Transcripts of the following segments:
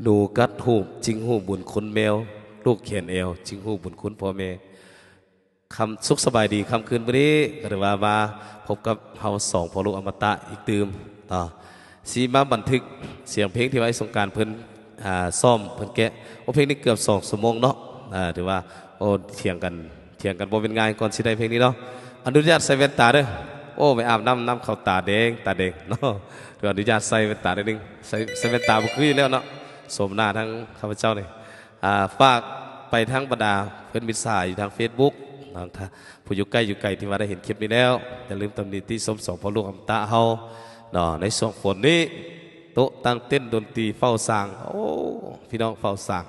ໜູກັດຮູບຈຶ່ງຮູ້ບຸນຄຸນແມວ, ລູກແຂນແອວຈຶ່ງຮູ້ບຸນຄຸນພໍ່ແມ່. ຄ່ຳສຸກສະບາຍດີຄ່ຳຄືນມື້ນີ້ ກໍຖືວ່າມາພົບກັບເຮົາສອງພໍ່ລູກອະມະຕະອີກຕື່ມເນາະ, ຊິມາບັນທຶກສຽງເພງທີ່ວ່າອ້າຍສົງການເພິ່ນ ອ່າ ຊ້ອມ ເພິ່ນແກະ. ໂອ້ ເພງນີ້ເກືອບສອງຊົ່ວໂມງເນາະ, ອ່າ ຖືວ່າ ໂອ້ ຖຽງກັນ ຖຽງກັນບໍ່ແມ່ນງ່າຍ ກ່ອນຊິໄດ້ເພງນີ້ເນາະ. ອະນຸຍາດໃສ່ແວ່ນຕາເດີ້. ໂອ້ ໄປອາບນ້ຳ ນ້ຳເຂົ້າຕາແດງ ຕາແດງເນາະ. ຖືວ່າອະນຸຍາດໃສ່ແວ່ນຕາໜ້ອຍໜຶ່ງ, ໃສ່ ໃສ່ແວ່ນຕາບໍ່ຄືຢູ່ແລ້ວເນາະ, ໂສມໜ້າທັງຂ້າພະເຈົ້ານີ້. ອ່າ ຝາກໄປທາງບັນດາເພື່ອນມິດສະຫາຍຢູ່ທາງເຟສບຸກເນາະ, ຖ້າຜູ້ຢູ່ໃກ້ຢູ່ໄກທີ່ວ່າໄດ້ເຫັນຄລິບນີ້ແລ້ວ ຢ່າລືມຕຳນິຕິຊົມສອງພໍ່ລູກອະມະຕະເຮົາເນາະ. ໃນຊ່ວງຝົນນີ້ ໂຕະຕັ້ງເຕັນ ດົນຕີເຝົ້າສ້າງ, ໂອ້ ພີ່ນ້ອງເຝົ້າສ້າງ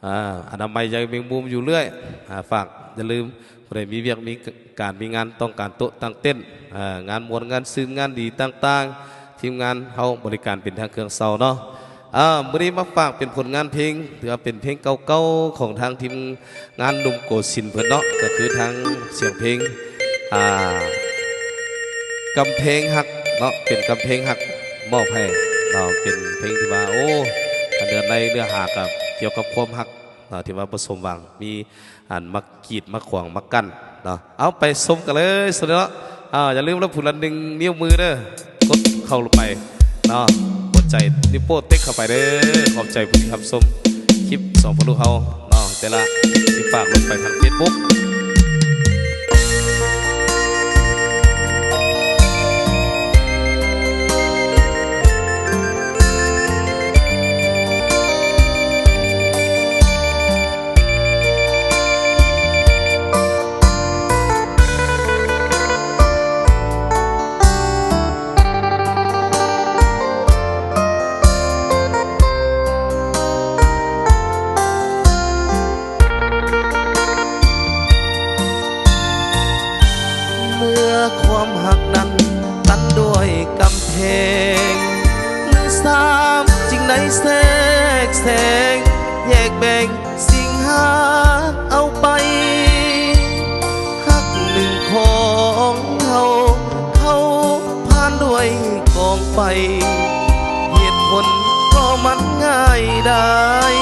ອ່າ ອະນາໄມ ຢາແມງມຸມຢູ່ເລື້ອຍ. ອ່າ ຝາກ ຢ່າລືມ ຜູ້ໃດມີວຽກມີການມີງານ ຕ້ອງການໂຕະຕັ້ງເຕັນ ອ່າ ງານມ່ວນງານຊື່ນງານດີຕ່າງໆ ທີມງານເຮົາບໍລິການເປັນທາງເຄື່ອງເຊົ່າເນາະ. ອ່າ ມື້ນີ້ມາຝາກເປັນຜົນງານເພງ ຖືວ່າເປັນເພງເກົ່າໆຂອງທາງທີມງານໜຸ່ມໂກສິນເພິ່ນເນາະ, ກໍຄືທາງສຽງເພງ ອ່າ ກຳແພງຮັກເນາະ, ເປັນກຳແພງຮັກມອບໃຫ້ເນາະ. ເປັນເພງທີ່ວ່າ ໂອ້ ເນື້ອໃນເນື້ອຫາກໍກ່ຽວກັບຄວາມຮັກ ເນາະ ທີ່ວ່າບໍ່ສົມຫວັງ ມີອັນມາກີດມາຂວາງມາກັ້ນເນາະ. ເອົາ ໄປຊົມກັນເລີຍຊັ້ນເນາະ. ອ່າ ຢ່າລືມລະ ຜູ້ລະໜຶ່ງນິ້ວມືເດີ້ ກົດເຂົ້າໄປເນາະ, ຫົວໃຈ ນິ້ວໂປ້ເຕັກເຂົ້າໄປເດີ້. ຂອບໃຈຜູ້ທີ່ຮັບຊົມຄລິບສອງພໍ່ລູກເຮົາເນາະ, ແຕ່ລະທີ່ຝາກລົງໄປທາງເຟສບຸກ. ເມື່ອຄວາມຮັກນັ້ນຕັນດ້ວຍກຳແພງ ມືສາມຈຶ່ງໄດ້ແຊກແຊງ ແຍກແບ່ງສິ່ງຫາກເອົາໄປ. ຮັກໜຶ່ງຂອງເຮົາເຂົ້າຜ່ານດ້ວຍກອງໄຟ ເຫດຜົນກໍມັນງ່າຍດາຍ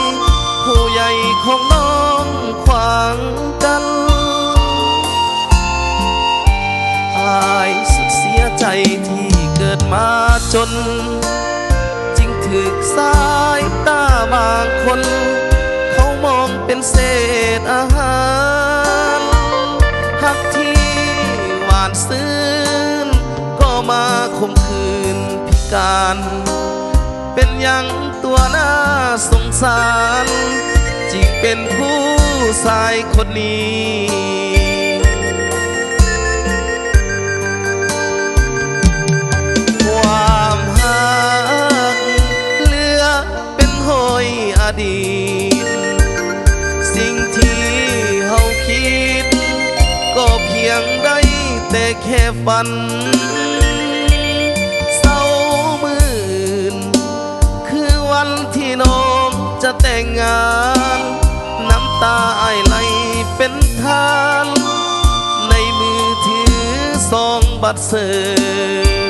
ຜູ້ໃຫຍ່ຂອງນ້ອງຂວາງກັນ. ອ້າຍສຸດເສຍໃຈທີ່ເກີດມາຈົນ ຈຶ່ງຖືກສາຍຕາບາງຄົນ ເຂົາມອງເປັນເສດອາຫານ. ຮັກທີ່ຫວານຊື່ນ ກໍມາຂົ່ມຂືນພິການ ເປັນຫຍັງຕົວໜ້າສົງສານ ຈຶ່ງເປັນຜູ້ຊາຍຄົນນີ້. ຄວາມຮັກເຫຼືອເປັນຫ້ອຍອະດີດ ສິ່ງທີ່ເຮົາຄິດ ກໍພຽງໄດ້ແຕ່ແຄ່ຝັນ. ເຊົ້າມື້ອື່ນ ຄືວັນທີ່ນ້ອງຈະແຕ່ງງານ ນ້ຳຕາອ້າຍໄຫຼເປັນທານ ໃນມືຖືຊອງບັດເຊີ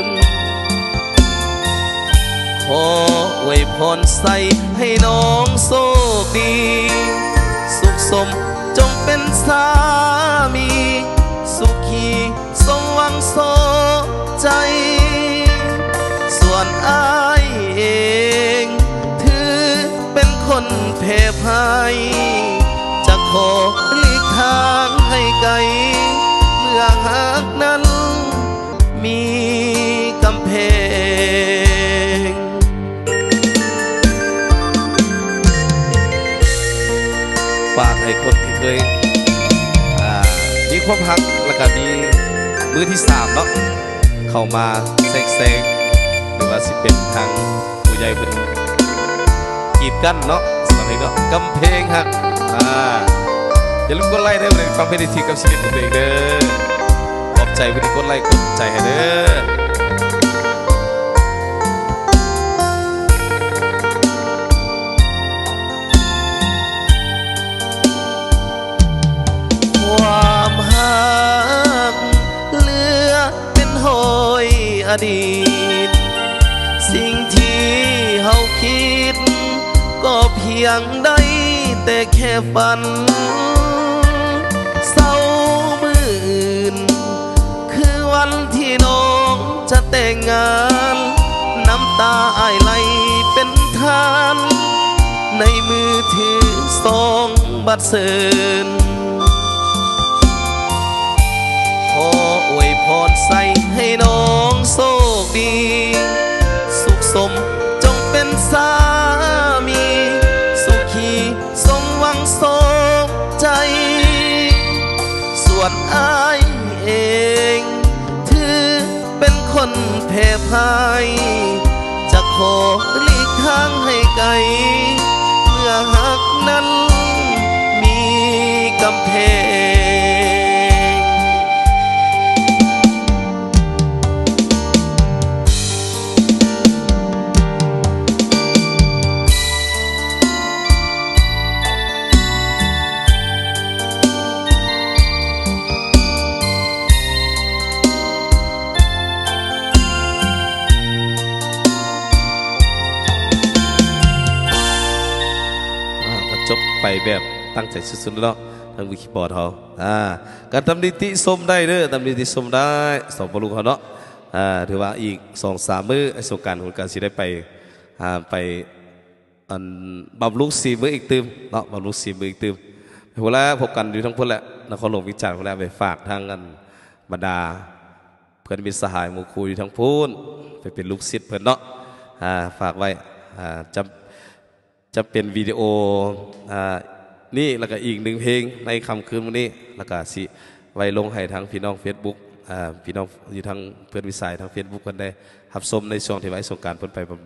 ນ. ຂໍອວຍພອນໃສ່ໃຫ້ນ້ອງໂຊກດີ ສຸກສົມຈົ່ງເປັນສາມີ ສຸຂີ ສົມຫວັງໂຊໃຈ. ສ່ວນອ້າຍເອງ ຖືເປັນຄົນແພ້ໄພ ຈະຂໍຫຼີກທາງໃຫ້ໄກ ເມື່ອຫາກນັ້ນມີກຳແພງ. ຝາກໃຫ້ຄົນທີ່ເຄີຍ ອ່າ ມີຄວາມຮັກ ແລ້ວກະມີມືທີສາມເນາະ ເຂົ້າມາແຊກແຊງ ຫຼືວ່າຊິເປັນທາງຜູ້ໃຫຍ່ເພິ່ນກີດກັ້ນເນາະ ສຳລັບເພງເນາະ ກຳແພງຮັກ. ອ່າ ຢ່າລືມກົດໄລເດີ້ ເພື່ອໄດ້ຟັງເພງທີ່ຖືກກັບຊີວິດຂອງຕົວເອງເດີ້. ຂອບໃຈຜູ້ທີ່ກົດໄລກົດໃຈໃຫ້ເດີ້. ຄວາມຮັກເຫຼືອເປັນຫ້ອຍອະດີດ ສິ່ງທີ່ເຮົາຄິດ ກໍພຽງໄດ້ແຕ່ແຄ່ຝັນ ເຊົ້າມື້ອື່ນຄືວັນທີ່ນ້ອງຈະແຕ່ງງານ ນ້ຳຕາອ້າຍໄຫຼເປັນທານ ໃນມືຖືຊອງບັດເຊີນ ຂໍອວຍພອນໃສ່ໃຫ້ນ້ອງໂຊກດີ ສຸກສົມຈົ່ງເປັນສາມີ ສຸຂີສົມຫວັງໂຊກໃຈ ສ່ວນອ້າຍເອງ ຖືເປັນຄົນແພ້ພ່າຍ ຈະຂໍຫຼີກທາງໃຫ້ໄກ ເມື່ອຮັກນັ້ນມີກຳແພງ. ອ່າ ກໍຈົບໄປແບບຕັ້ງໃຈສຸດໆເນາະ ທາງມືຄີບອດເຮົາ ອ່າ ກໍຕຳນິຕິຊົມໄດ້ເດີ ຕຳນິຕິຊົມໄດ້ ສອງພໍ່ລູກເຮົາເນາະ ອ່າ ຖືວ່າອີກສອງສາມມື້ ໄອ້ສົງການເພິ່ນກໍຊິໄດ້ໄປ ອ່າ ໄປ ອັນ ບຳລຸງສີມືອີກຕື່ມເນາະ ບຳລຸງສີມືອີກຕື່ມ ພຸ້ນແຫຼະ ພົບກັນຢູ່ທາງພຸ້ນແຫຼະ ນະຄອນຫຼວງວຽງຈັນພຸ້ນແຫຼະ ໄປຝາກທາງ ອັນ ບັນດາເພື່ອນມິດສະຫາຍໝູ່ຄູ່ຢູ່ທາງພຸ້ນ ໄປເປັນລູກສິດເພິ່ນເນາະ ອ່າ ຝາກໄວ້ ອ່າ ຈະ ຈະເປັນວິດີໂອ ອ່າ ນີ້ ແລ້ວກະອີກໜຶ່ງເພງໃນຄ່ຳຄືນມື້ນີ້ ແລ້ວກະຊິໄວ້ລົງໃຫ້ທາງພີ່ນ້ອງເຟສບຸກ ອ່າ ພີ່ນ້ອງຢູ່ທາງເພື່ອນມິດສະຫາຍທາງເຟສບຸກເພິ່ນໄດ້ຮັບຊົມ ໃນຊ່ວງທີ່ວ່າອ້າຍສົງການເພິ່ນໄປບຳ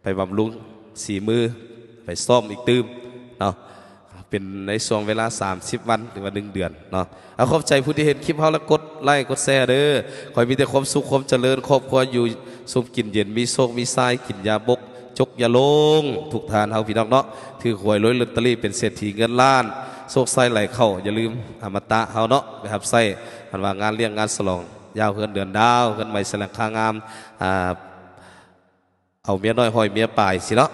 ໄປບຳລຸງສີມື ໄປຊ້ອມອີກຕື່ມເນາະ ເປັນໃນຊ່ວງເວລາສາມສິບວັນ ຫຼືວ່າໜຶ່ງເດືອນເນາະ. ເອົາ ຂອບໃຈຜູ້ທີ່ເຫັນຄລິບເຮົາ ແລະ ກົດໄລກົດແຊເດີ. ຂໍໃຫ້ມີແຕ່ຄວາມສຸກຄວາມຈະເລີນ, ຄອບຄົວຢູ່ສຸກກິນເຢັນ, ມີໂຊກມີຊາຍ, ກິນຢ່າບົກ, ຈົກຢ່າຫຼົງ. ທຸກທ່ານເຮົາພີ່ນ້ອງເນາະ, ຖືກຫວຍລວຍລອດເຕີຣີ ເປັນເສດຖີເງິນລ້ານ, ໂຊກໄຊໄຫຼເຂົ້າ. ຢ່າລືມອະມະຕະເຮົາເນາະ, ໄປຮັບໃຊ້ ອັນວ່າງານລ້ຽງງານສະຫຼອງ ຍາວເຮືອນເດືອນດາວ, ເຮືອນໃໝ່ໃສ່ຫຼັງຄາງາມ, ອ່າ ເອົາເມຍນ້ອຍຮ້ອຍເມຍປາຍຊີ້ເນາະ.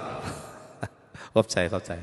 ຂອບໃຈ, ຂອບໃຈ.